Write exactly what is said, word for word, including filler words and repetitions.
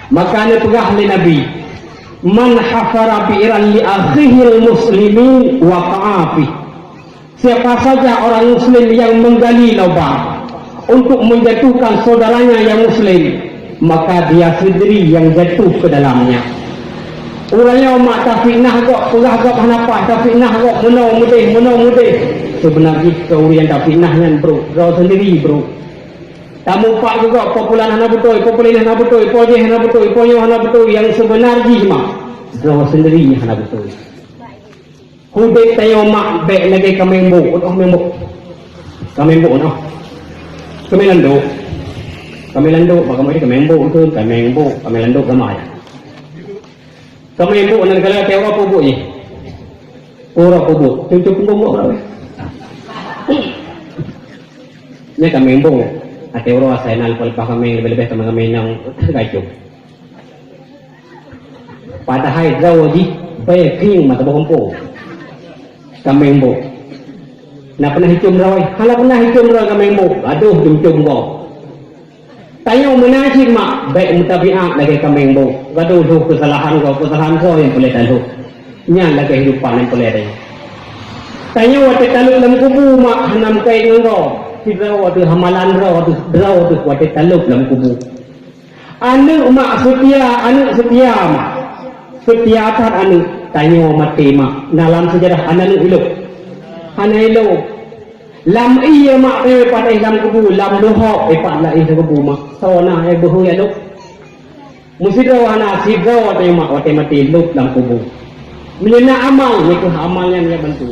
Maka neupeugah lé Nabi, "Man hafara bi'ran li akhihil muslimin waqa'a fih." Siapa saja orang muslim yang menggali lubang untuk menjatuhkan saudaranya yang muslim, maka dia sendiri yang jatuh ke dalamnya. Ureuëng nyoe mak tafitnah gob, peugah gob hana paih, tafitnah gob meunoe mudeh, meunoe mudeh. Seubeuna jih keu ureuëng nyang tafitnah nyan brok, droe sendiri brok. Tamupat keu gob, po pulan hana beutôi, po pulan hana beutôi, po jih hana beutôi, po nyoe hana beutôi, nyang seubeuna jih mak, droe sendiri nyang hana beutôi. Udeb tanyoe mak bék lagée kaméng bok, oh kaméng bok. Kaméng bok noh. Kaméng landok. Kaméng landok, bak kaméng, kaméng bok tu, kaméng bok, kaméng landok sama ya. Kaméng bok nan kala tiap apa bok je. Ora apa bok, cucuk punggong bok berapa? Nya kaméng bok. Ate ora saya nan lepas kaméng lebih-lebih kaméng-kaméng nang gacung. Padahai droe jih bai kring mata boh empo. Kaméng bok. Na pernah hicom droe? Hana pernah hicom droe kaméng bok. Aduh, cum-cum gob. Tanyoe meunan cit mak, bék meutabiat lagée kaméng bok. Gadoh lhok keusalahan gob, keusalahan soe nyang peureulée talhok. Nyan lagée hidupan nyang peureulée tanyoe. Tanyoe watée talhok lam kubu mak, hana meukaét ngon gob. Sidroe watée hamalan droe, watée droe watée talhok lam kubu. Aneuëk mak seutia, aneuëk seutia mak. Seutia that aneuëk, tanyoe maté mak. Na lam seujarah aneuëk ilok. Hana ilok. Lam ié mak teuh patéh lam kubu, lam luhok ipat laéh kubu mak. Soe na nyang beuhôi ilok. Meusidroe hana sidroe teuh mak watée maté lop lam kubu. Meunyoe na amal, nyoe keuh amal nyan nyang bantu.